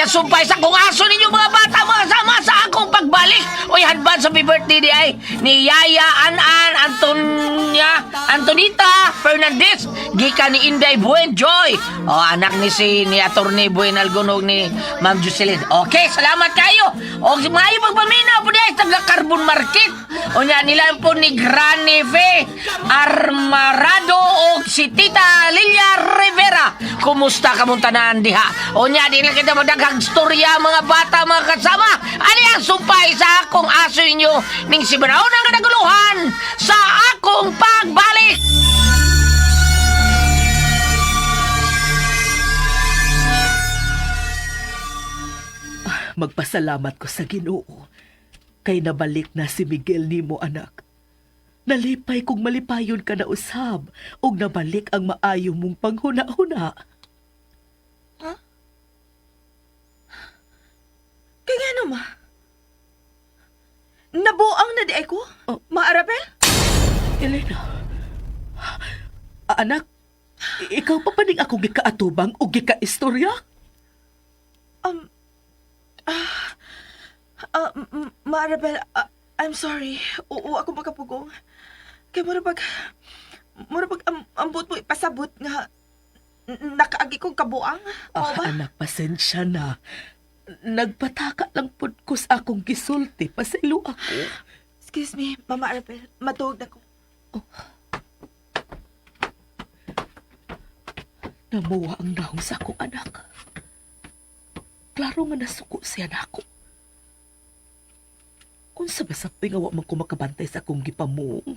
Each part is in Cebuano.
kita sumpay sa kung aso ninyo mga bata mga sama sa akong pagbalik. Uy, advance happy birthday di ay ni Yaya Anan Antonia Antonita Fernandez gikan ni Inday Buen Joy. O anak ni si ni Attorney Buen Algonog ni Ma'am Jocelyn. Okay, salamat kayo. O maayo pagpaminaw po di ay taga Carbon Market. O nya nila po ni Granny Fe Armarado o si Tita Lilia Rivera. Kumusta kamong tanan diha? O nya di lang kita magdaghang storya mga bata mga kasama. Ani ang sumpay sa akong aso ninyo ning si Banaon ang naguluhan sa akong pagbalik. Magpasalamat ko sa Ginoo. Kay nabalik na si Miguel nimo anak. Nalipay kung malipayon ka na usab ug nabalik ang maayo mong panghuna-huna. Kaya nga ano, ma? Nabuang na di ay ko? Oh. Ma Arabel? Elena. Anak, ikaw pa pa ning akong gikaatubang o gikaistorya? Um, ah, ah, Ma Arabel, I'm sorry. Oo, ako makapugong. Kaya mura pag ambot mo ipasabot nga nakaagi kong kabuang. Ah, Oo ba? anak, pasensya na. Nagpataka lang pud ko sa akong gisulti. Pasaylo ako. Excuse me, Mama Arabel. Matuog na ko. Namuwa ang nahong sa akong anak. Klaro nga nasuko siya nako. Unsa ba sa nga wa man ko makabantay sa akong gipamong?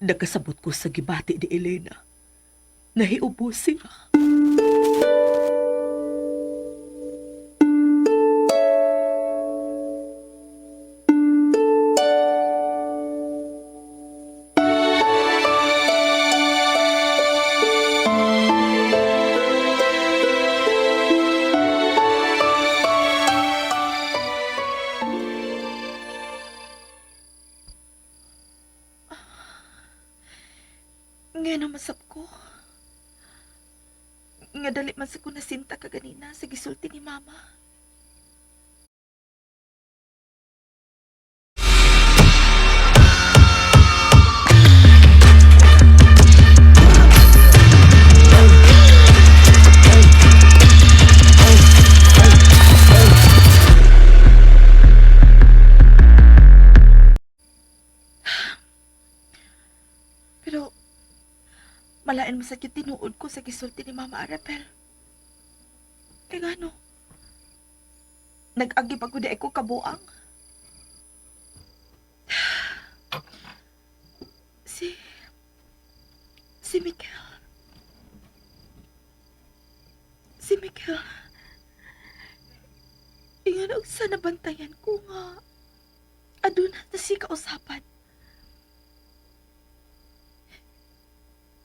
Nagkasabot ko sa gibati ni Elena. Nahiubo siya. Nga naman sab ko. Nga dali man sa ko nasinta ka ganina sa gisulti ni Mama. Pero malain mo sa tinuod ko sa gisulti ni Mama Arabel. Kaya nga no, nag-agi pa ko di ko kabuang. Si... Si Miguel. Si Miguel. Ingan og sa nabantayan ko nga aduna na si kausapan.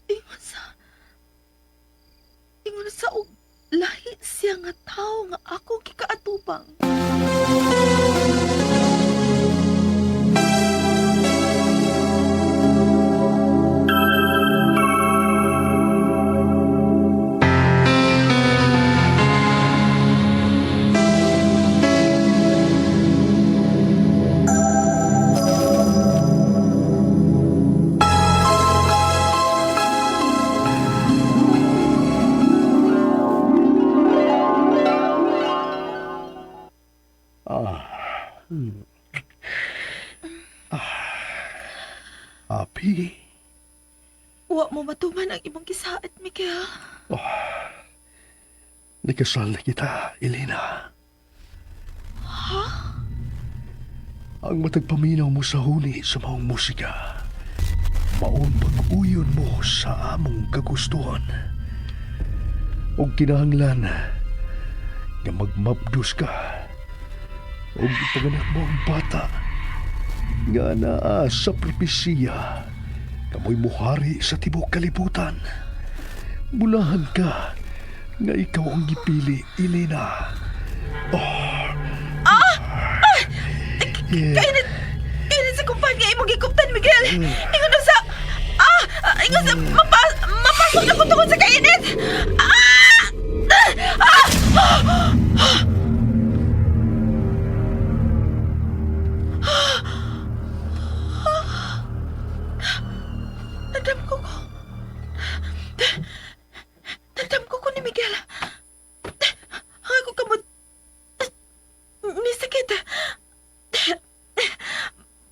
Ingon sa... Ingon sa og lahi siya nga tao nga ako gikaatubang. Api, Wa mo matuman ang imong gisaad, Miguel. nakasal na kita, Elena. Ha? Ang matagpaminaw mo sa huni sa maong musika, maong pag-uyon mo sa among kagustuhan. Og kinahanglan nga magmabdos ka og ipanganak mo ang bata nga naa sa propesiya kamoy muhari sa tibok kalibutan. Bulahan ka nga ikaw ang gipili, Elena. Oh. Ah! Yeah. Kainit, kainit sa kumpanya imong gikuptan, Miguel. Ingon na sa... Ah! Ingon sa... Mapasok na ko tungod sa kainit! Ah! Ah! Nadamko ko. Nadamko ko ni Miguel. Ang ako kamot. Ni sakit.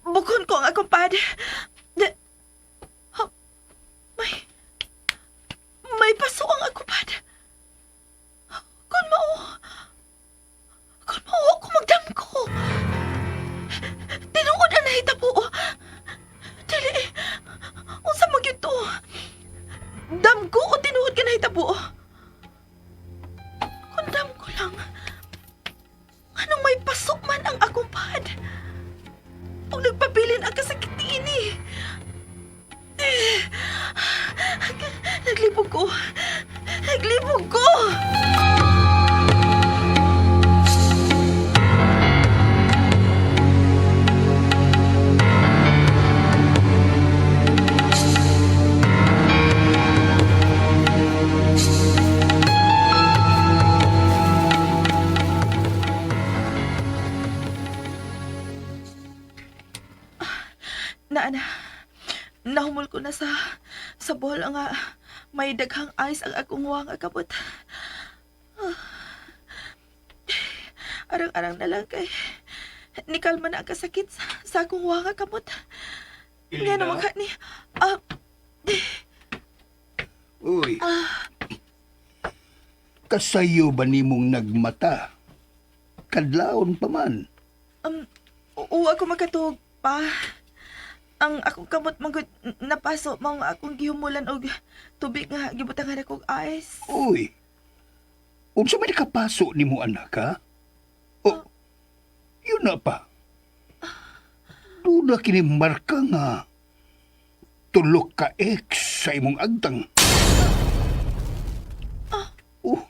Bukon ko ang akong pad. May... May paso ang akong pad. Kung mao... Kung mao ako magdamko. Tinuod ang nahitabo. Dili. Unsa man gyud to? Damgo o tinuod ka nahitabo? Kung damgo lang, anong may pasok man ang akong pad? O nagpabilin ang kasakit niini? Eh, naglibog ko. Naglibog ko! Na, na. Nahumol ko na sa bol nga may daghang ice ang akong wang akabot. Ah. Arang-arang na lang kay nikalma na ang kasakit sa akong wang akabot. Nga naman ka ni ah, Uy. Kasayo ba nimong nagmata? Kadlaon pa man. Oo, ako makatuog pa. Ang akong kamot manggod napaso mao nga akong gihumulan og tubig nga gibutangan ako og ice. Uy. Unsa man nakapaso nimo anak ha? Oh, yun na pa. Doon na kini marka nga tulok ka ex sa imong agtang. Oh,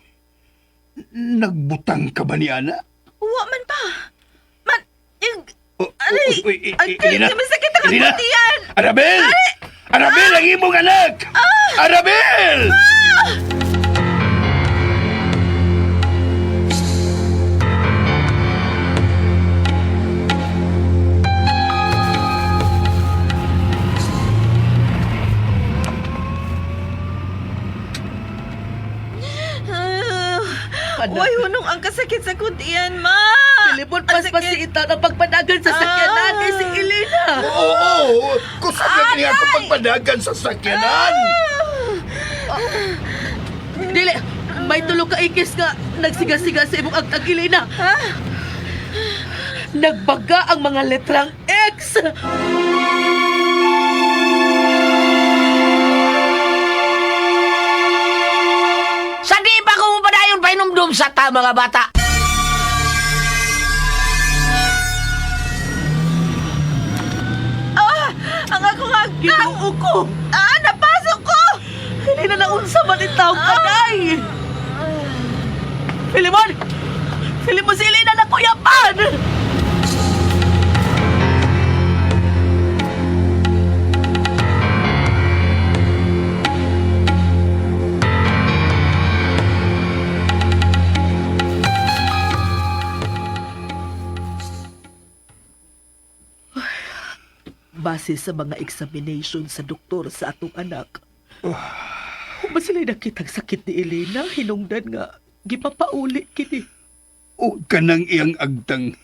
nagbutang ka ba ni ana? Wa man pa. Man, yung Oh, Aray! uy, uy, Ay, Elena! masakit ang Elena! akong tiyan! Arabel! Arabel, ang imong anak! Arabel! Ah, Anak. Uy, hunong ang kasakit sa kuntian, ma! Filimon, Ang sakit. paspasiitan ang pagpadagan sa sakyanan kay si Elena. Oo, oo. Kusog na kini ako pagpadagan sa sakyanan. Dili, may tulo ka ikis nga nagsiga-siga sa imong agtag, Elena. Ha? Nagbaga ang mga letrang X. Sa di pa ko mapadayon pahinumdum sa ta mga bata. Ah! Ang akong agtang! Ginoo ko. Ah, napasok ko! Elena, naunsa man itaw kanay. Filimon! Filimon, si Elena nakuyapan! Base sa mga examination sa doktor sa atong anak, human sila'y nakitang sakit ni Elena, hinungdan nga, gipapauli kini. O kanang iyang agtang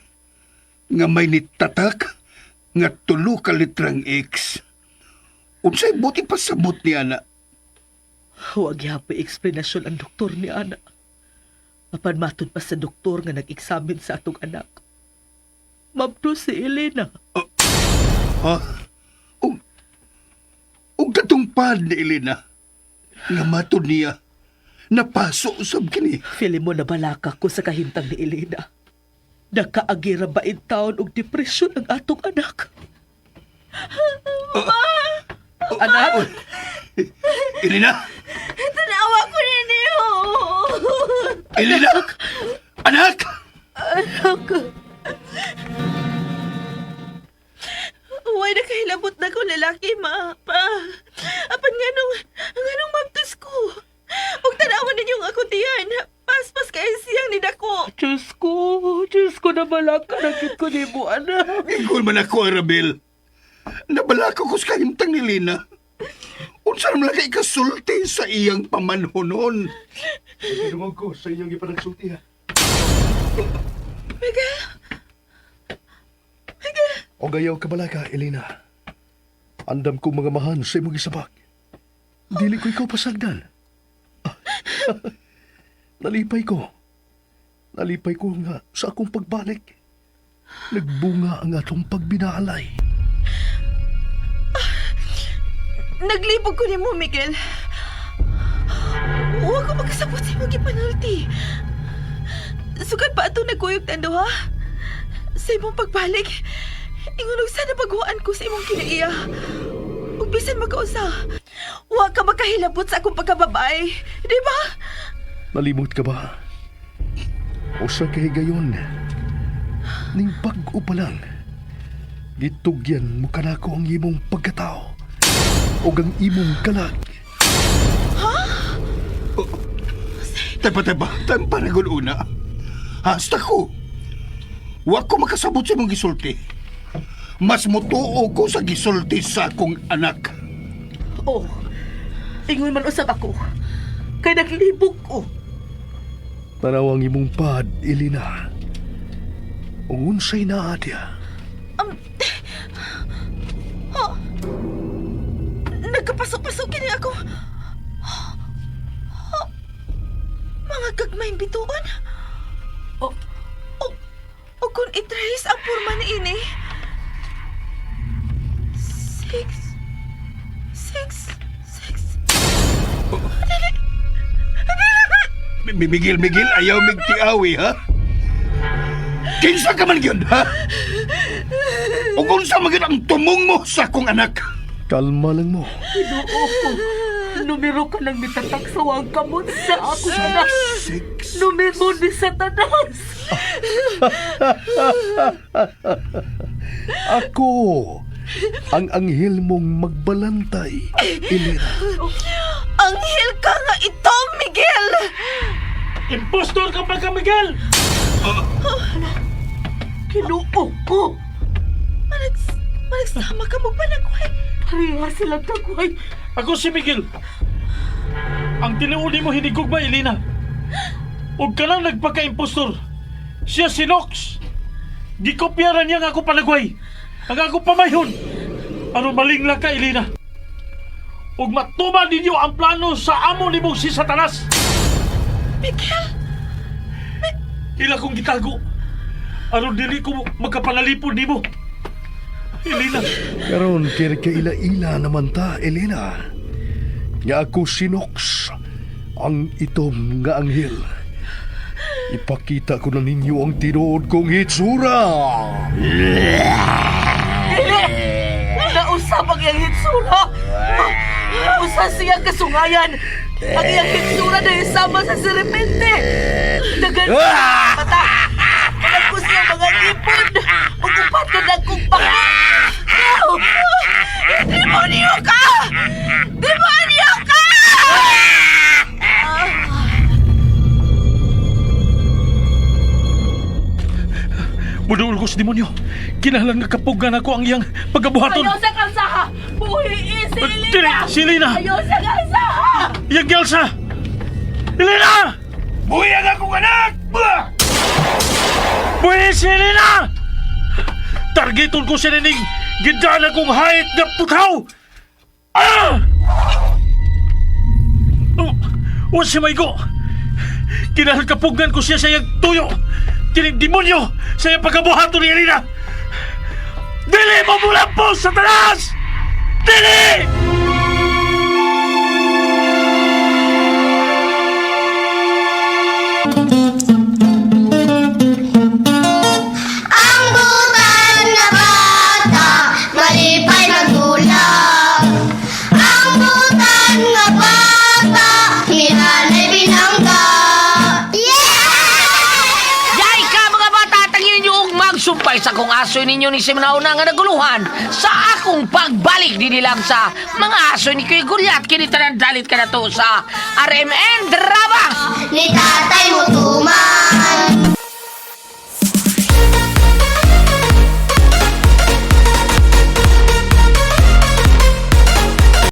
nga may nitatak nga tulo ka litrang X. Unsay buti pa samot ni ana? Huwag yapoy eksplenasyon ang doktor ni Ana. Apan matod pa sa doktor nga nag-examine sa atong anak. Mabdo si Elena. Ha? Og og katong pad ni Elena nga matod niya napaso usab kini. Feeling mo na balaka ko sa kahimtang ni Elena. Nakaagira ba in taon og depresyon ang atong anak? Anak, Elena! Tanawa ko ninyo! Elena! Anak! Anak! Uy, nakahilabot na ko lalaki, ma. Pa. Apan nga nung mabtos ko. Ug tanawan ninyo ang akong tiyan. Paspas kay siyang ko, nabalaka na gid ko nimo, anak. Ingkol man ako, Arabel. Nabalaka ko sa kahimtang ni Lina. Unsa naman lang kay ikasulti sa iyang pamanhonon. Tinungog ko sa inyong ipanagsulti ha. Miguel! O gayaw ka balaka, Elena. Andam kong mga mahan sa imong gisabak. Dili ko ikaw pasagdan. Nalipay ko. Nalipay ko nga sa akong pagbalik. Nagbunga ang atong pagbinaalay. Naglibog ko nimo, Miguel. Huwag ko makasabot sa imong gipanulti. Sugad pa ato nagkuyog tando, ha? Sa imong pagbalik, ingunog sana baguan ko sa imong kinaiya. Ug bisan magkausa, huwag ka makahilabot sa akong pagkababae. Di ba? Nalimot ka ba? O sa kahigayon, ning bag-o pa lang, gitugyan mo kanako ang imong pagkatao o ang imong kalag. Taba, taba, tamparagon una. Hasta ko. Wa ko makasabot sa imong gisulti. Mas mutuo ko sa gisulti sa akong anak. Oh, ingon man usab ako. Kay naglibog ko. Tanaw ang imong pad, Elena. Ug unsay naa diya? Oh, nagkapasok-pasok kini ako. Oh, mga gagmayng bituon. Oh. O, o kung itrace ang porma ni ini. 6, 6, 6. Migil, Migil, ayaw migtiawi, ha? Kinsa ka man yun, ha? O kung sa man gyud ang tumong mo sa akong anak? Kalma lang mo. Ginoo ko. Numero ka lang mitatak sa wang kamot sa akong anak. 6. Numero ni Satanas. Ako, ang anghel mong magbalantay, Elena. Anghel ka nga ito, Miguel! Impostor ka pa ka, Miguel! Ginoo ko. Managsama ka mo panagway. Pareha silang tagway. Ako si Miguel. Ang tinuuli mo hinigugma, Elena. Huwag ka lang nagpaka-impostor. Siya si Nox. Gikopyaran niya ang ako panagway. Ang ako pamayhon. Ano maling lang ka, Elena. Huwag matuman ninyo ang plano sa amo ni mong si Satanas. Miguel! Ila kong gitago. Aron dili ko magkapanalipod nimo. Elena, Karon kay kaila-ila naman ta, Elena. Nga ako si Nox, ang itom nga anghel. Ipakita ko na ninyo ang tinuod kong hitsura. Dili! Nausap ang iyang hitsura! Usa siyang kasungayan! Ang iyang hitsura na isama sa serpente! Dagan siya ang mata! Nagko siya mga ngipon! Ug upat ka nagkong paki! Demonyo ka! Demonyo ka! Muduol ko sa demonyo. Kinahanglan nga kapugan ako ang iyang pagkabuhaton. Ayaw sa kalsaha! Buhi si Dili, Elena! si Elena! Ayaw sa kalsaha! Iyang gelsa! Elena! Buhi ang akong anak! Bah! Buhi si Elena! Targeton ko siya nining gidana kong hayit na putaw! Ah! Oh, wa siya maigo! Kinahanglan kapugan ko siya sa iyang tuyo! Kining demonyo sa iyang pagkabuhaton ni Elena! Dili mo mula po, Satanas! Dili! Ang butan na bata, malipay magulang. Ang butan nga bata, ni nanay binangga. Yeah! Yay ka mga bata, tangin ninyo og magsumpay sa kong aso ninyo ni Simnauna nga naguluhan sa akong pagbalik dinhi lang sa mga aso ni Kuya Gulyat kini tanan dalit ka na to sa RMN Drama. Ni tatay mo.